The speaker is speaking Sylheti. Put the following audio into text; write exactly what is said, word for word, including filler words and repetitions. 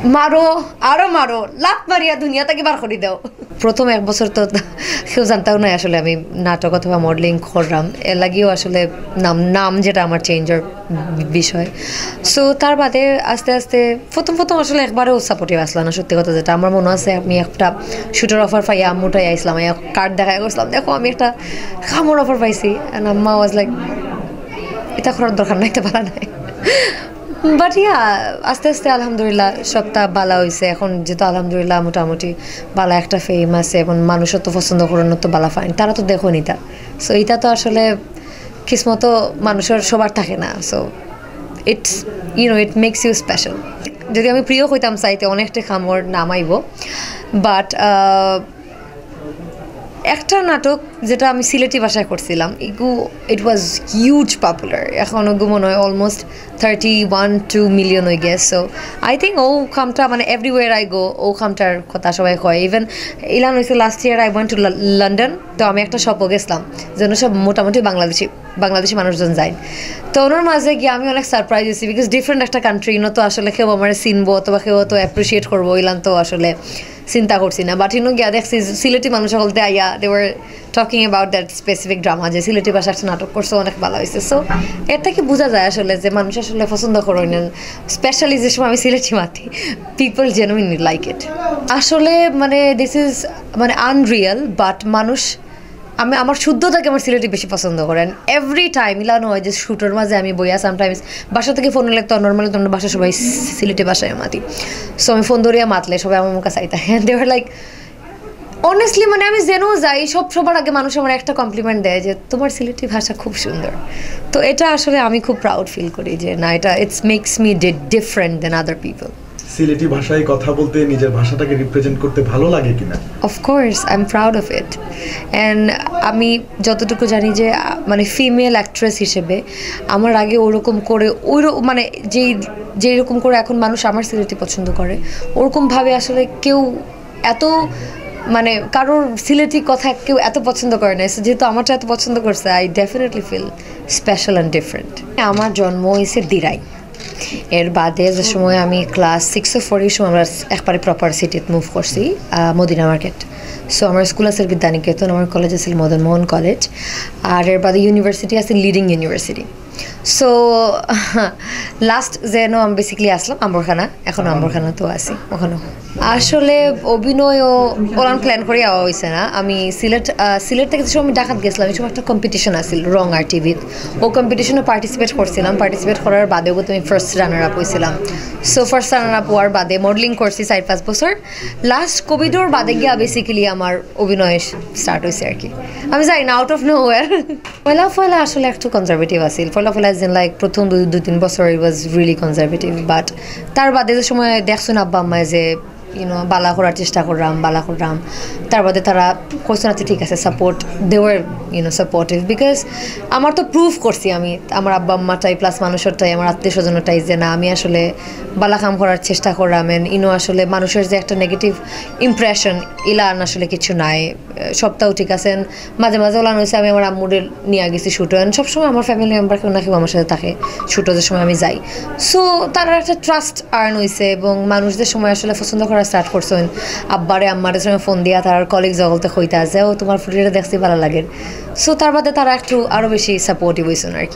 মারো, আরো মারো, লাত মারিয়া দুনিয়া থাকি বার করি দাও। প্রথম এক বছর তো কেউ জানতাও নাই আসলে আমি নাটক অথবা মডেলিং কররাম, এর লাগিও আসলে নাম নাম যেটা আমার চেঞ্জর বিষয়। সো তার বাদে আস্তে আস্তে প্রথম প্রথম আসলে একবারেও সাপোর্টিভ আসলো না, সত্যি কথা যেটা। আমার মনে আছে, আমি একটা শ্যুটর অফার পাইয়া আম্মুটাই আইসলাম, কার্ড দেখাই করছিলাম, "দেখো, আমি একটা কামর অফার পাইছি।" And আম্মা ওয়াজ লাইক, "এটা করার দরকার নাই, এটা ভালা নাই।" বাট ইয়া, আস্তে আস্তে আলহামদুলিল্লাহ সবটা ভালা হইছে। এখন যেহেতু আলহামদুলিল্লাহ মোটামুটি ভালা একটা ফেম আছে, এখন মানুষও তো পছন্দ করেন, তো ভালা পাইন, তারা তো দেখো নিতা। সো এটা তো আসলে কিসমতো মানুষের সবার থাকে না। So it's, you know, it makes you special। যদি আমি প্রিয় হইতাম চাইতে অনেকটা কামর নাম আইব, বাট একটা নাটক যেটা আমি সিলেটি ভাষায় করছিলাম, ইগু, it was huge popular। এখন ওগু মনে হয় almost thirty one two million হয়ে গেছে। So I think ও কামটা, মানে, everywhere I go, ও কামটার কথা সবাই কয়। ইভেন ইলান হয়েছে, last year I went to London, তো আমি একটা শপও গেছিলাম, যেন সব মোটামুটি বাংলাদেশি বাংলাদেশি মানুষজন যায়। তো ওনার মাঝে গিয়ে আমি অনেক সারপ্রাইজ হয়েছি, বিকজ ডিফারেন্ট একটা কান্ট্রি, ইনো তো আসলে কেউ আমার চিনবো অথবা কেউ তো অ্যাপ্রিসিয়েট করবো, ইলান তো আসলে চিন্তা করছি না। বাট ইনো গিয়া দেখছি সিলেটি মানুষ বলতে আইয়া, they were talking about that specific drama, যে সিলেটি ভাষা একটা নাটক করছে, অনেক ভালা হইছে। সো এর থাকি বুঝা যায় আসলে যে মানুষ আসলে পছন্দ করইন, স্পেশালি যে সময় আমি সিলেটি মাতি, people genuinely like it। আসলে, মানে, this is, মানে, আনরিয়েল, বাট মানুষ, আমি, আমার শুদ্ধ থাকি আমার সিলেটি বেশি পছন্দ করে। And every time ইলা নয় যে শ্যুটর মাঝে আমি বইয়া সামটাইমস বাসা থাকি ফোন হলে তো নর্মালি তোমরা বাসা সবাই সিলেটি ভাষায় মাতি। সো আমি ফোন ধরিয়া মাতলে সবাই আমার মুখে চাইতা। And they were like, honestly, মানে, আমি যেন যাই, সব, সবার আগে মানুষ আমার একটা কমপ্লিমেন্ট দেয় যে, "তোমার সিলেটি ভাষা খুব সুন্দর।" তো এটা আসলে আমি খুব প্রাউড ফিল করি যে না, এটা, it's makes me different than other people। Sylheti ভাষায় কথা বলতে, নিজের ভাষাটাকে রিপ্রেজেন্ট করতে ভালো লাগে কিনা? Of course, I am proud of it। And আমি যতটুকু জানি যে, আহ, মানে, ফিমেল অ্যাক্ট্রেস হিসেবে আমার আগে ওরকম করে, ওই র-, মানে, যেই, যেই রকম করে এখন মানুষ আমার সিলেটি পছন্দ করে, ওরকমভাবে আসলে কেউ এত, মানে, কারোর সিলেটি কথা কেউ এত পছন্দ করে না। So যেহেতু আমারটা এত পছন্দ করছে, I definitely feel special and different। আমার জন্ম হয়েছে দিরাই। এর বাদে যে সময় আমি ক্লাস সিক্সে পড়ি, ওই সময় আমরা একবারে প্রপার সিটিত মুভ করছি, আহ, মদিনা মার্কেট। সো আমার স্কুল আছে বিদ্যানিকেতন, আমার কলেজ আছে মদন মোহন কলেজ, আর এর বাদে ইউনিভার্সিটি আছে লিডিং ইউনিভার্সিটি। সো লাস্ট যেন আমি বেসিক্যালি আসলাম আম্বরখানা, এখনো আম্বরখানা তো আছি ওখানে। আসলে অভিনয়ও ওলান প্ল্যান করিয়া হইছে না। আমি সিলেট, আহ, সিলেট থেকে যে সময় আমি ঢাকাত গেছিলাম, এই সময় একটা কম্পিটিশন আছিল রং আর টিভিত। ও কম্পিটিশনে পার্টিসিপেট করছিলাম। পার্টিসিপেট করার বাদেও তো আমি ফার্স্ট রানার আপ হইছিলাম। সো ফার্স্ট রানার আপ হওয়ার বাদে মডেলিং করছি চার পাঁচ বছর। লাস্ট কোভিডর বাদে গিয়া বেসিক্যালি আমার অভিনয় স্টার্ট হয়েছে আর কি। আমি জানি না, আউট অফ নোওয়্যার। পয়লা পয়লা আসলে একটু কনজারভেটিভ আছিল। পয়লা পয়লা যেন, লাইক, প্রথম দুই, দুই তিন বছর it was really conservative, but তার বাদে যে সময় দেখছইন আব্বা আম্মায় যে, ইউনো, বালা করার চেষ্টা করলাম, বালা করলাম, তার বাদে তারা কইছে না, "আচ্ছা, ঠিক আছে।" Support, they were, you know, supportive, because আমার তো প্রুভ করছি আমি আমার আব্বা আম্মাটাই, প্লাস মানুষেরটাই, আমার আত্মীয় স্বজনটাই, যে না, আমি আসলে বালা কাম করার চেষ্টা করলাম। এন্ড ইনো আসলে মানুষের যে একটা নেগেটিভ ইমপ্রেশন, ইলান আসলে কিছু নাই। সবটাও ঠিক আছে। And মাঝে মাঝে ওলান হয়েছে, আমি আমার আম্মুরে নিয়ে গেছি শ্যুটে। And সবসময় আমার ফ্যামিলি মেম্বার কেউ না কেউ আমার সাথে থাকে শ্যুটে, যে সময় আমি যাই। সো তার একটা ট্রাস্ট আর্ন হয়েছে এবং মানুষ যে সময় আসলে পছন্দ করা স্টার্ট করছেন, আব্বারে আম্মারে সময় ফোন দিয়া তার কলিগ জগতে কইতা যে, "ও, তোমার ফুটেজটা দেখছি, ভালো লাগে।" সো তার বাদে তারা একটু আরও বেশি সাপোর্টিভ হয়েছেন আর কি।